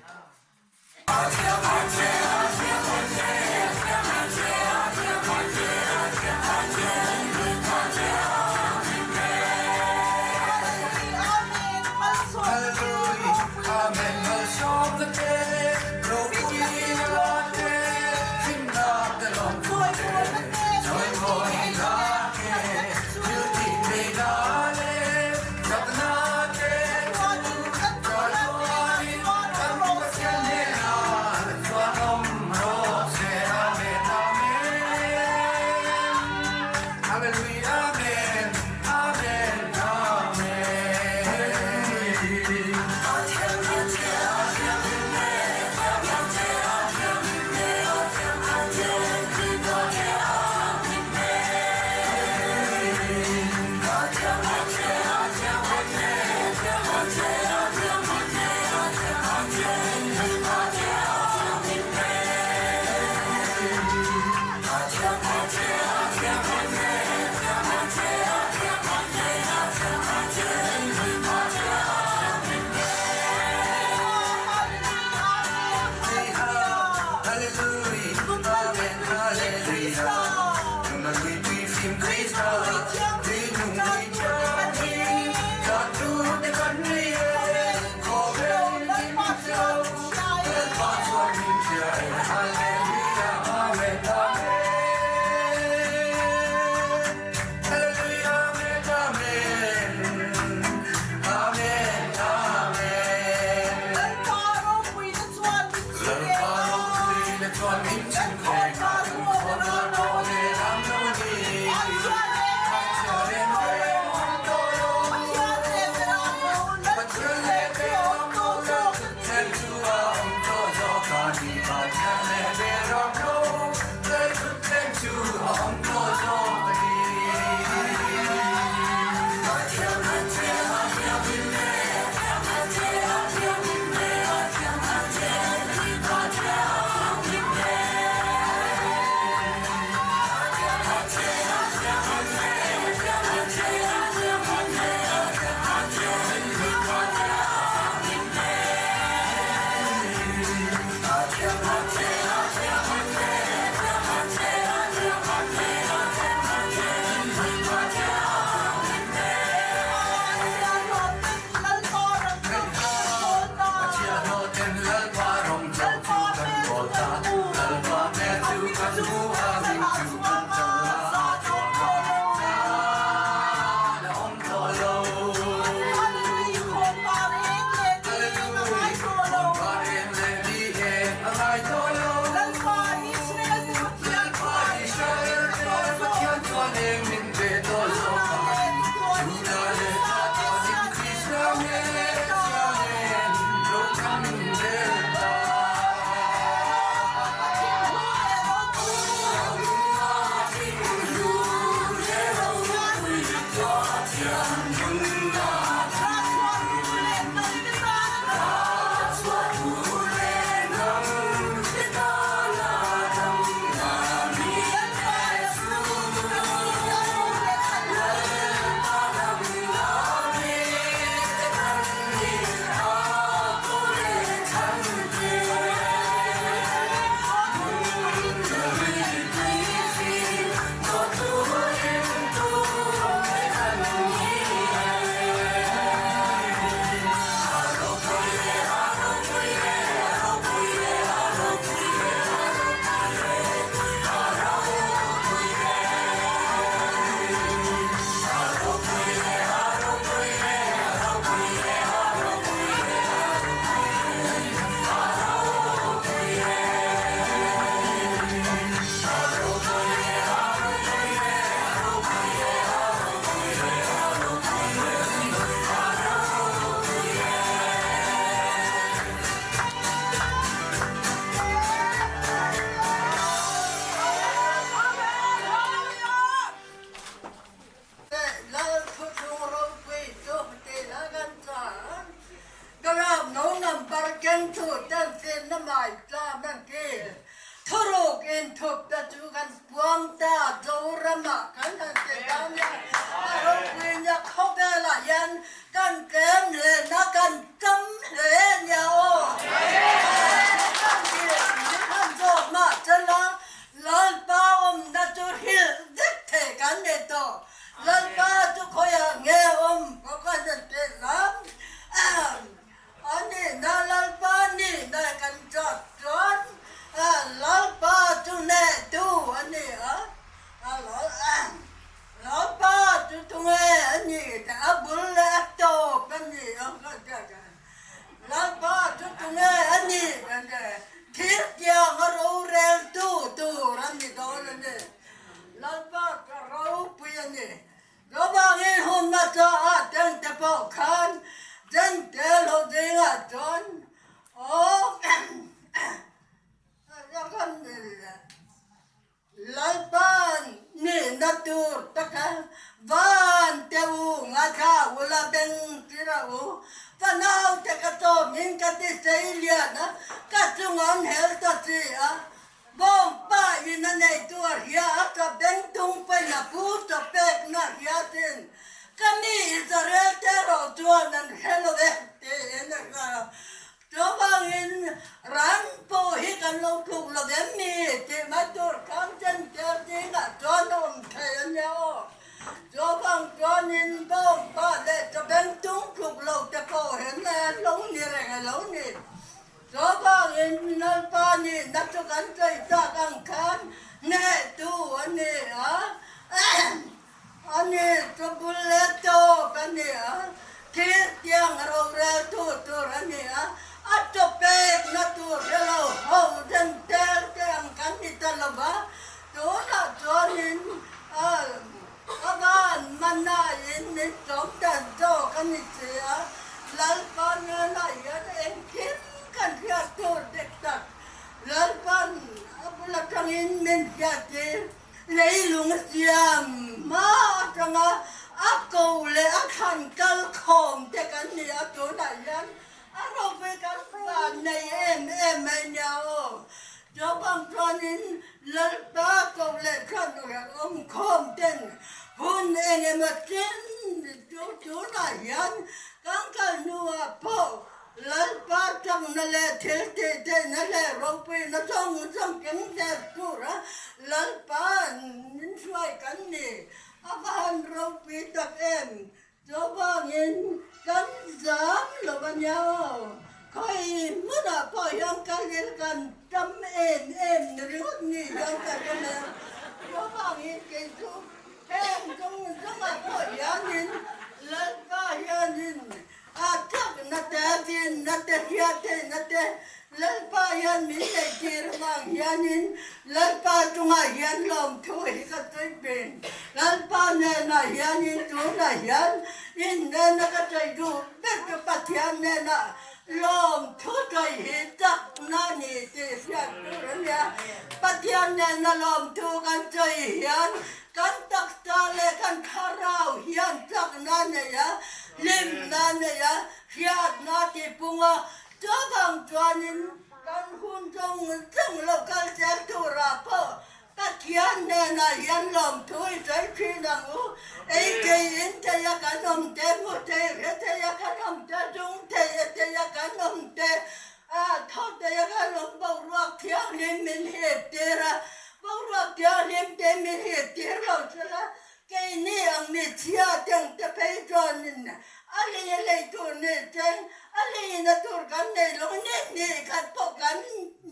inthup te chu kan puang ta, Zoramah kan han ti ta nia, a ropui nia khawvelah hian kan tlem hle na kan tam hle nia aw. Kan zawk mah chela Lalpa awmna chu hrilh vek thei kan ni tawh. Lalpa chu khawiah nge awm pawh kan han ti lam. A nihna Lalpa nihna kan chak chuan Lalpa chu hnehtu a ni a. Lalpa chu tunge a nih a bul leh a tawp a ni a. Lalpa chu tunge a nih kan ti. Thil tiang a roreltu tur a ni dawn a ni. Lalpa ka ropui a ni. Chuvangin hun hmasa ah tente pawh khan Jentail ho zingah chuan aw Lalpan nihna tur taka van te u ngathla ula beng tira u, fanau te ka chawmin ka ti sei lian a, ka chunga an hel ta si a, bawngpa in a nei tu a hria a, ka beng tung pain a pu chaw pek na hria chin ka mi Israel te erawh chuan an hre lo e tiin a hria a. Chuvangin ran pawh hi kan lo tluk lo em ni tih mai tur khan chen tel zingah chuan a awm thei a nia aw. Chuvang chuanin bawngpa leh chawbeng tung tluk lo te pawh hian lo ni reng a lo ni. Chuvangin Lalpa nihna chu kan sawi tak ang khan hnehtu a ni a. A ni, chu bul leh tawp a ni a, thil tiang roreltu tur a ni a, a chaw pekna tur hre lo ho den tel te ang kan ni ta lo va, tunah chuanin a van manain min chawm dan zawk a ni si a, Lalpa nena hian engkim kan hriat tur dik tak Lalpa'n a bul atangin min hriattir. Leilung siam hma atanga a ko leh a thlan kal khawm te kan ni a, tunah hian a ropui kan van nei em em mai nia aw. Chawpang chuanin Lalpa ko leh thlan awm khawm ten hun eng emaw chin chu tunah hian kan kal hnuah pawh Lalpa chakna leh thil tih theihna leh ropuina zawng zawng keng zel tura Lalpa min hruai kan ni. A va han ropui tak em! Chuvangin kan zam lo a nia aw. Khawi hmunah pawh hian ka lil kan tam em em ni ringawt ni hian ka hre mai a. Chuvangin kei chu heng zawng zawngah pawh hianin Lalpa hianin A chakna te, a dinna te, hriattheihna te Lalpa hian min neihtir avang hianin Lalpa chungah hian lawmthu hi ka sawi pin. Lalpa hnenah hianin tunah hian in hnena ka sawi duh ber chu Pathian hnenah lawmthu sawi hi chakna a ni tih hriat tur a nia. Pathian hnena lawmthu kan sawi hian Kan taksa leh kan thlarau hian chakna a nei a, hlimna a nei a, hriatna a tipung a, chuvang chuanin kan hun zawng zawng lo kal zel turah pawh Pathian hnenah hian lawmthu i sawi thin ang u. Ei thei in thei a kan awm te, hmu thei hre thei a kan awm te, zung thei e thei a kan awm te, a tho thei a kan awm boruak thianghlim min hip tir a, Boruak thianghlim te min hip tir lo sela, keini ang mi chhia teng te phei chuanin a lei a lei tur ni cheng, a leina tur kan nei lo ni ni khat pawh kan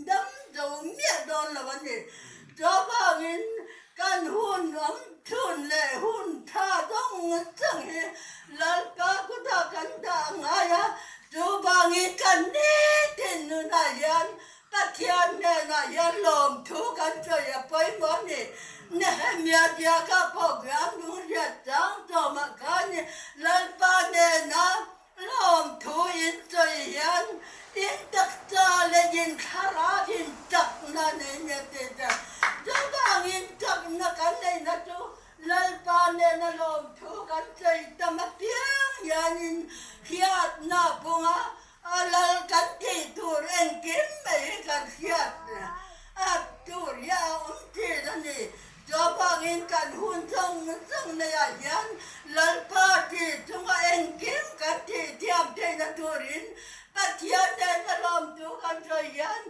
dam zo miah dawn lo a ni. Chuvangin kan hun awm chhun leh hun tha zawng zawng hi Lalpa kutah kan dah ngai a, chuvangin kan nitin nunah hian Pathian hnenah hian lawmthu kan sawi a pawimawh a ni. Nehemia biaka pawh biang lungriat chang chawmah khan Lalpa hnena lawmthu in sawi hian in taksa leh in thlarau in chakna nei nia tih te chuvangin chakna kan neihna chu Lalpa hnena lawmthu kan sawi tam apiang hianin hriatna a pung a, A lal kan tih tur engkim mai hi kan hriat a. tur hi a awm thin a ni. Chuvangin kan hun zawng zawng neiah hian Lalpa tih chunga engkim kan tih thiam theihna turin Pathian nena lawmtu kan sawi hian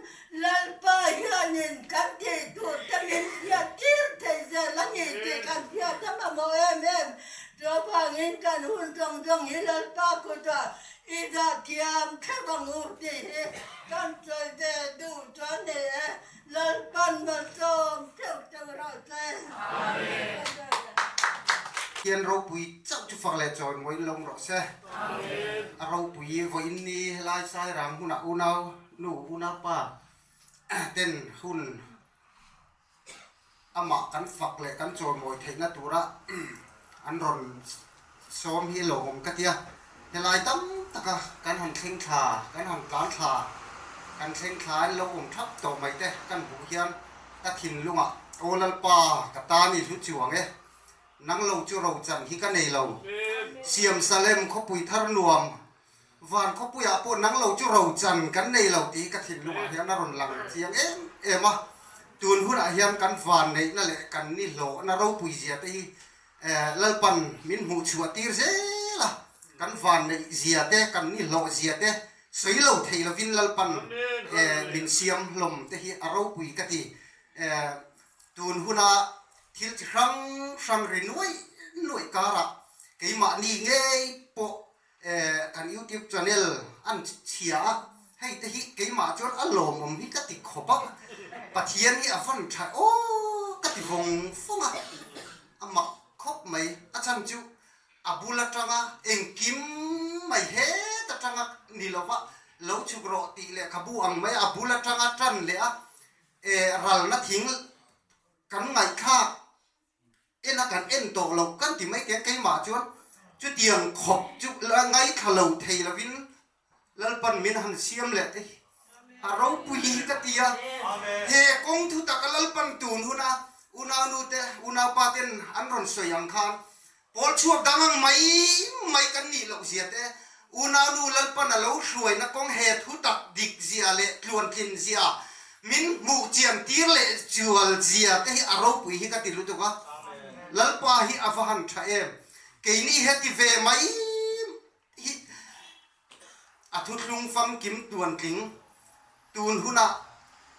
Lalpa hianin kan tih tur te min hriat tir thei zel a ni tih kan hriat a mamawh em em. Chuvangin kan hun zawng zawng hi Lalpa kutah i dah thiam theuh ang u tih hi kan sawi ve duh chuan ni e. Lalpan malsawm theuh theuh rawh se. Amen. Pathian ropui chauh chu fak leh chawi mawiin lo rawh se. A ropui vawiin ni helai Sairang hmunah unau nu unau pa ten hun amah kan fak leh kan chawimawi theihna tura an rawn sawm hi lawmawm ka tia. Helai tam taka kan han thleng thla, kan han tlan thla, kan thleng thla in lo awm thap tawh mai te kan hmuh hian ka thinlungah, Aw Lalpa, ka tan i hlu chuang e, nang lo chu rochan hi ka nei lo. Siam Salem khawpui thar nuam Van khawpuiah pawh nang lo chu rochan kan nei lo tih hi ka thinlungah hian a rawn lang chiang em em a. Tun hunah hian kan van neihna leh kan ni hlawhna ropui zia te hi Lalpan min hmuh chhuah tir zel a. Kan van neih zia te, kan ni hlawh zia te sawi lo thei lovin Lalpan min siam hlawm te hi a ropui ka ti. Tun huna thil chi hrang hrang ri nuaih nuaih karah keimahni ngei pawh Kan youtube channel an chhia a, hei te hi keimah chuan a lawmawm hi ka ti khawp a, Pathian hi a van tha aw ka ti vawng vawng a, a mak khawp mai, a chhan chu a bul atanga engkim mai het atanga ni lova lo chhuk rawh tih lehkhabu ang mai a bul atanga tan leh a ralna thing kan ngaihthlak En a kan en tawh loh kan ti mai teh keimah chuan chutiang khawp chu la ngaithla lo thei lovin Lalpan min han siam leh te hi a ropui hi ka ti a. He kawng thu taka Lalpan tun huna unaunu te unaupa ten an rawn sawi ang khan pawl chhuak dang ang mai mai kan nih loh zia te unaunu Lalpan a lo hruaina kawng he thu tak dik zia leh tluantlin zia Min hmuh chian tir leh chual zia te hi a ropui hi ka ti lutuk a, Lalpa hi a va han tha em, keini heti ve mai hi a thuthlung famkim tuantling tun hunah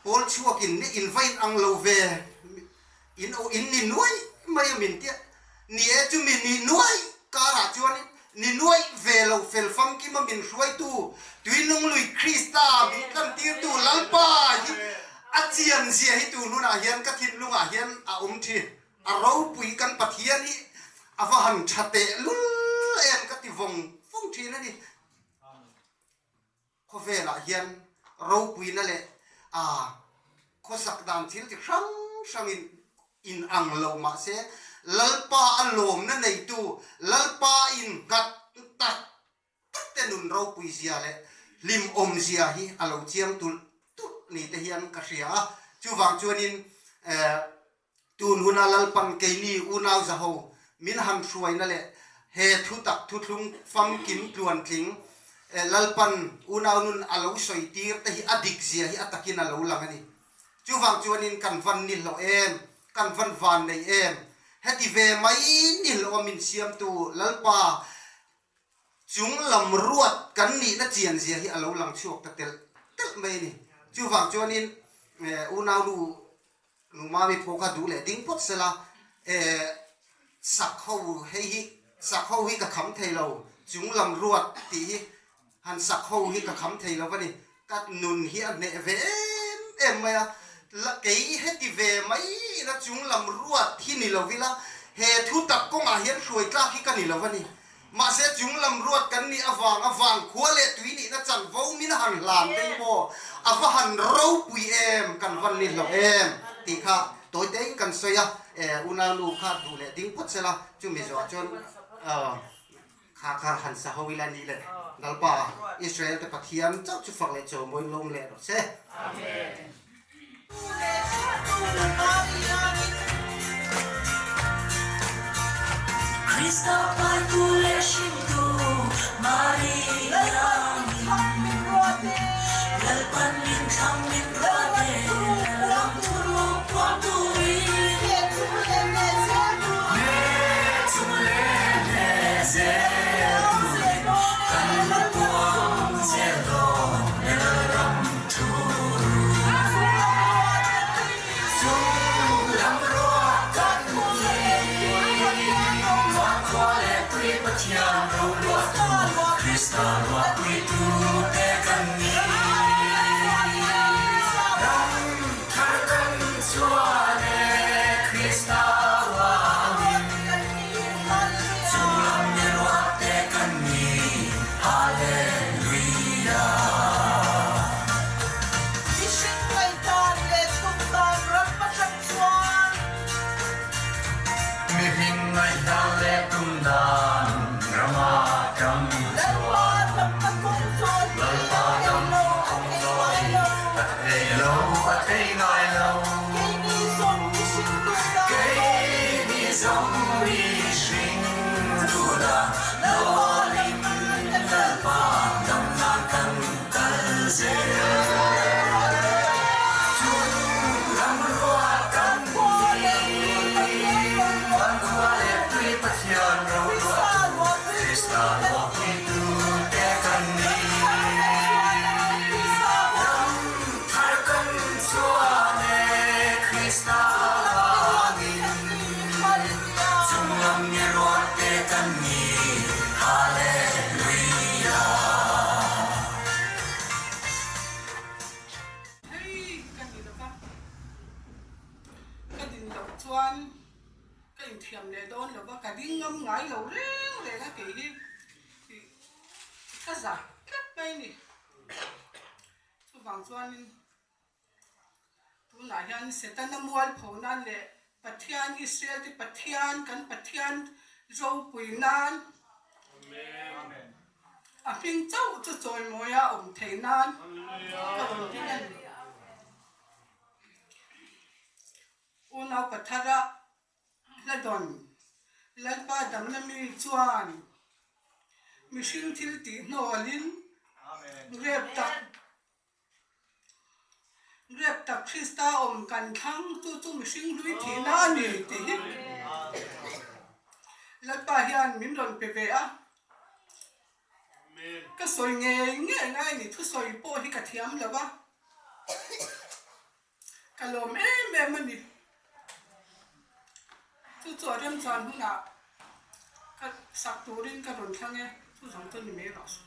pawl chhuakin ni in va in ang lo ve in in ni nuai mai a min tia ni e chumi ni nuai karah chuan ni nuai ve lo fel famkima min hruaitu Tuinunglui Krista min tlantirtu Lalpa hi a chian zia hi tun hunah hian ka thinlungah hian a awm thin. A ropui kan Pathian hi a va han tha teh lul em ka ti vawng vawng thin a ni. Khawvelah hian ropuina leh a khawsak dan thil chi hrang hrangin in ang lo mah se, Lalpa a lawmna neitu, Lalpa innghat tak tak te nun ropui zia leh hlimawm zia hi a lo chiang tulh tulh ni te hian ka hria a. Chuvang chuanin Tun huna Lalpan keini unau zaho min han hruaina leh he thutak thuthlung famkim tluantling Lalpan unau nun a lo sawi tir te hi a dik zia hi a takin a lo lang a ni. Chuvang chuanin kan van ni hlawh em, kan van van nei em, heti ve mai ni hlawh a min siamtu Lalpa chung lam ruat kan nihna chian zia hi a lo lang chhuak ta telh telh mai a ni. Chuvang chuanin unau nu Nu Mami pawh kha duh leh ding phawt sela, eh, sak ho hei hi, sak ho hi ka kham thei lo, chung lam ruat tih hi han sak ho hi ka kham thei lo va ni, ka nun hi a hneh ve em em mai a, la kei heti ve mai ila chung lam ruat hi ni lo ila, he thu tak kawngah hian hruai tlak hi ka ni lo va ni. Mahse chung lam ruat kan nih avanga vangkhua leh tui nihna chanvo min han hlan te hi maw a va han ropui em, kan van ni hlauh em tih kha tawi tein kan sawi a, unau nu kha duh leh ding phawt sela chumi zawhah chuan kha kha han sa ho ila ni le Lalpa Israel te Pathian chauh chu fak leh chawimawiin lawm leh rawh se. Amen. ruahtu Krista ruahpuitute kan ni. Ram thar kan chuan e Krista vangin Chunglam mi ruahte kan ni Hallelujah. Mihring ngaihdan leh tum dan ram atang chuan. Mihring ngaihdan leh tum dan ram atang chuan. Lalpa dam kawng zawh hi a thei lo, a thei ngai lo. Keini zawng mihring duh dan nawlin Lalpa dam nan kan kal zel. Chun ram ruat kan ni. Van khua leh tui Pathian ro ruahtu Krista ruahpuitute kan ni. Ram thar kan chuan e Krista vangin Chunglam mi ruatte kan ni. Hallelujah. Hei ka ni lova, ka din loh chuan ka inthiam leh dawn lova, ka ding ngam ngai lo reng reng a kei hi ih ka za tlat mai a ni. Chuvang chuanin tunah hian Setana mualpho nan leh Pathian Israel te Pathian kan Pathian ropui nan a hming chauh chu chawimawi a awm theih nan ka rawn ding a ni. Unau Pathara Hla dawn Lalpa damna mi chuan mihring thil tih hnawlin rep tak Rep tak Krista awm kan thlang chu chu mihring hlui thihna a ni tih hi Lalpa hian min rawn pe ve a. Ka sawi ngei ngei ngai a ni, thusawi pawh hi ka thiam lo va, ka lawm em em a ni. Chu chu a remchan hunah ka sak turin ka rawn thlang e, chu zawng chu ni mai rawh se.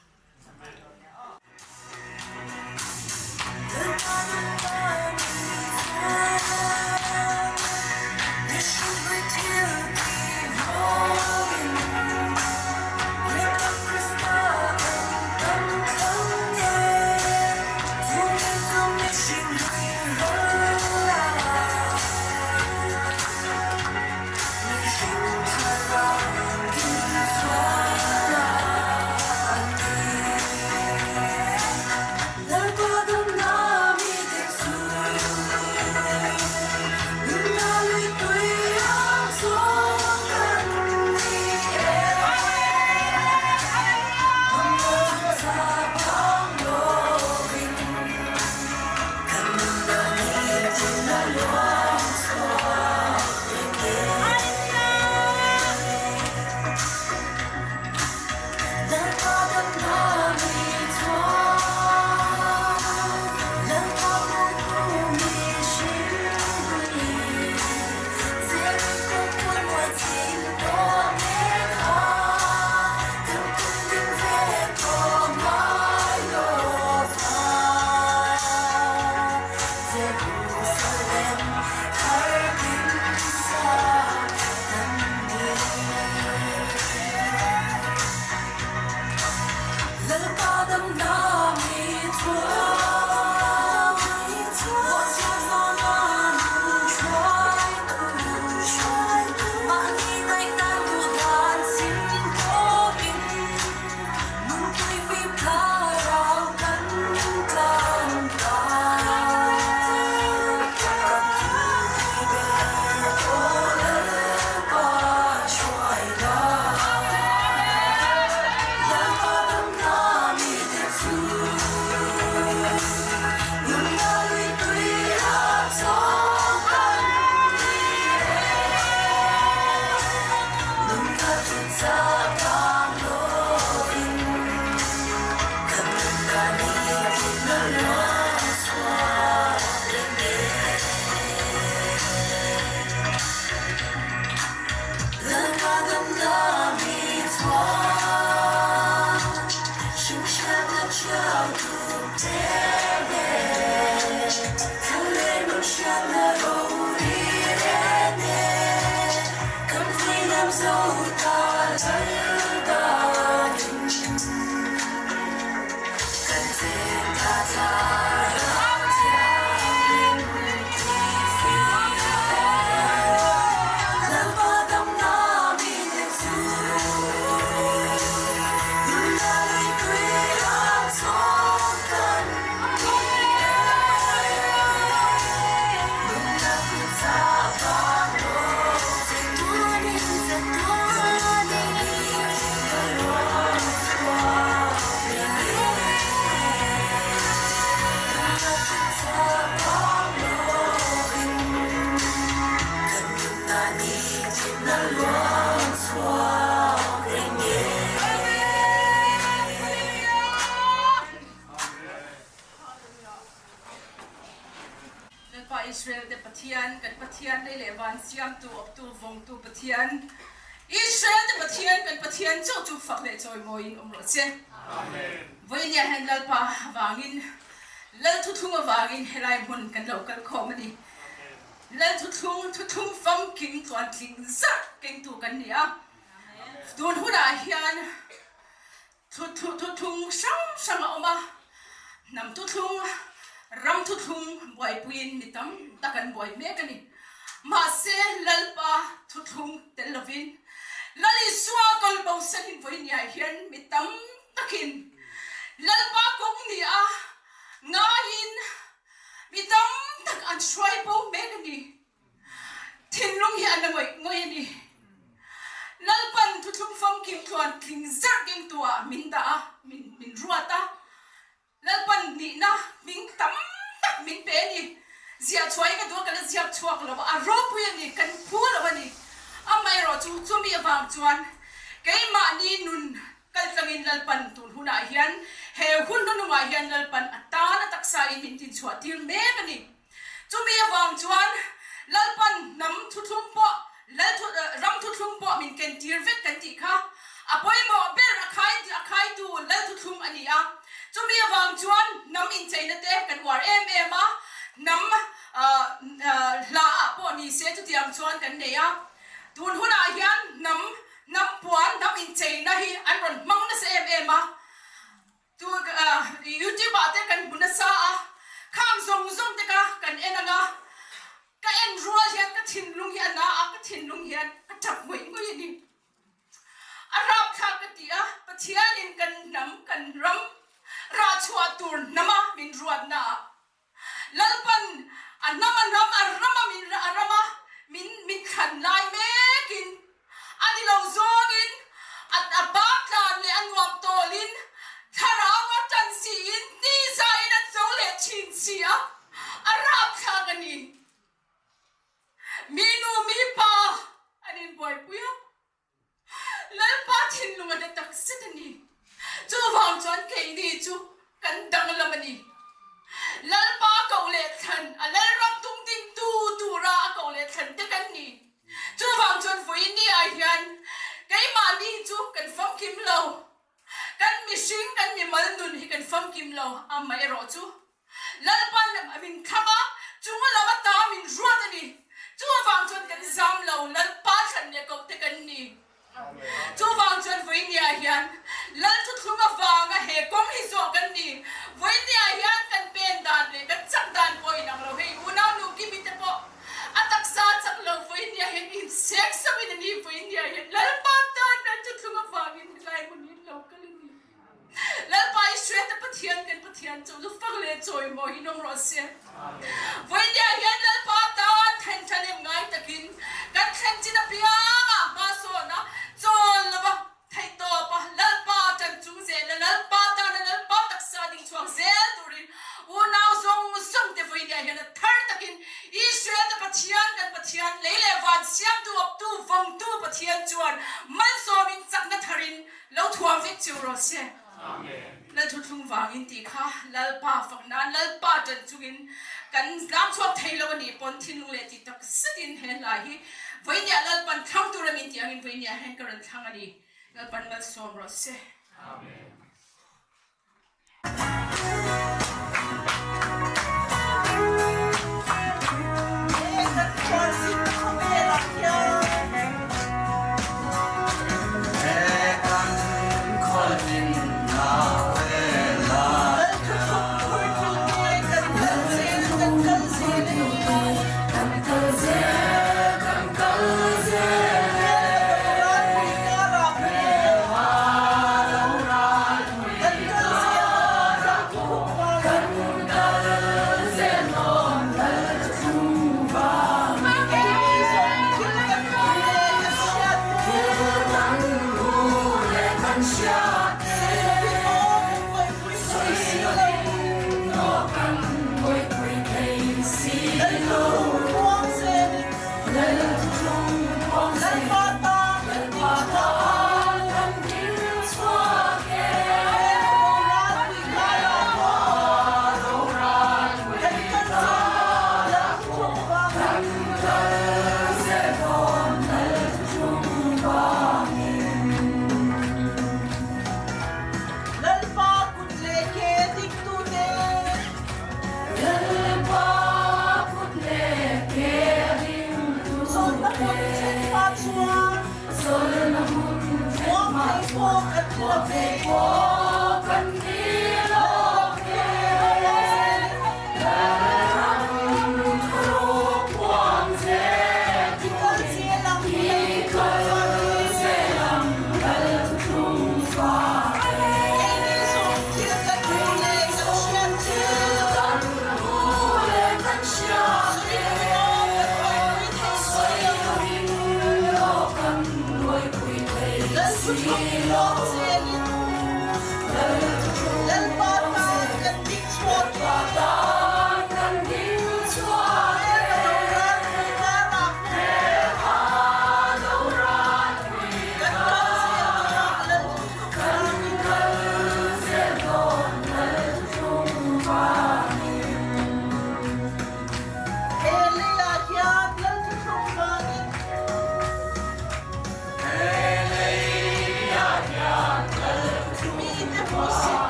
Israel te Pathian, kan Pathian lei leh van siamtu, awptu, vawngtu Pathian, Israel te Pathian, kan Pathian chauh chu fak leh chawimawiin awm rawh che. Vawinia hian Lalpa avangin, Lal thuthlung avangin helai hmun kan lo kal khawm a ni. Lal thuthlung, thuthlung famkim tluantling zarh kengtu kan ni a. Tun hunah hian Thuthlung hrang hrang a awm a, hnam thuthlung, ram thuthlung buaipuiin mi tam tak an buai mek a ni. Mahse, Lalpa thuthlung tel lovin Lal Isua kal bosanin vawinia hian mi tam takin Lalpa kawng ni a ngaiin mi tam tak an hruai bo mek a ni. Thinlung hi a na ngawih ngawih a ni. Lalpan thuthlung famkim tluan tling zarh ding tu ah min dah a, min min ruat a. Lalpan nihna hming tam tak min pe a ni. Ziah chhuah hi ka duh a, ka la ziak chhuak lo a, a ropui a ni, kan phu lo a ni. Amaherawh chu chumi avang chuan keimahni nun kaltlangin Lalpan tun hunah hian he hun hnuhnungah hian Lalpan a tan a taksa in min tinchhuah tir mek a ni. Chumi avang chuan Lalpan hnam thuthlung pawh, Lal ram thuthlung pawh min ken tir vek kan tih kha a pawimawh ber a khai a khaitu Lal thuthlung a ni a. Chumi avang chuan hnam incheina te kan uar em em a, hnam hla ah pawh ni se chutiang chuan kan nei a. Tun hunah hian hnam hnam puan hnam incheina hi an rawn hmang nasa em em a. Tu youtube ah te kan hmu nasa a, khang zawng zawng te ka kan en anga, ka en rual hian ka thinlung hi a na a, ka thinlung hian a tap ngawih ngawih a ni. A rapthlak ka ti a, Pathianin kan hnam kan ram rah chhuah tur hnama min ruatna ah Lalpan a hnam a hnam a rama min a rama min min thlan lai mekin a ni lo zawngin a a bak tlan leh a nuam tawlin thlarau a tan siin tizaiin an zo leh thin si a, a rapthlak a ni. Mi nu mi pa an inbuaipui a. Lalpa thinlung a na tak zet a ni. Chuvang chuan keini chu kan danglam a ni. Lalpa koh leh thlan, a Lalram tum dingtu tura a koh leh thlan te kan ni. Chuvang chuan vawiin ah hian keimahni chu kan famkim lo. Kan mihring, kan mimal nun hi kan famkim lo. Amaherawh chu Lalpan min thlang a, chung a lam ata min ruat a ni. Chuvang chuan kan zam lo, Lalpa thlan leh koh te kan ni. Chuvang chuan vawinia hian Lal thuthlung avanga he kawng hi zawh kan ni. Vawinia hian kan pen dan leh kan chak dan pawh inang lo. Hei unau nu Kimi te pawh a taksa chak lo vawinia hian insek sauhin a ni. Vawinia hian Lalpa tan Lal thuthlung avangin helai hmun hi lo kal a ni. Lalpa i hriat a Pathian kan Pathian chu lu fak leh chawimawi hi nawm rawh se. Vawinia hian Lalpa tan then thanem ngai takin kan thlen chin apiang ah hma sawn a chawl lova theih tawp a Lalpa tan chung zel a Lalpa tan a Lalpa taksa ding chhuak zel turin unau zawng zawng te vawinia hian a thar takin Israel te Pathian kan Pathian lei leh van siamtu awptu vawngtu Pathian chuan malsawmin chakna tharin Lo thuam vek cheu rawh se. Lal thuthlung vangin tih kha Lalpa fak nan Lalpa ṭan chungin kan tlang chhuak thei lo a nih pawn thinlung leh tih tak zetin he hla hi vawinia Lalpan thlang tur a min tih angin vawinia hian ka rawn thlang a ni. Lalpan malsawm rawh se. Amen.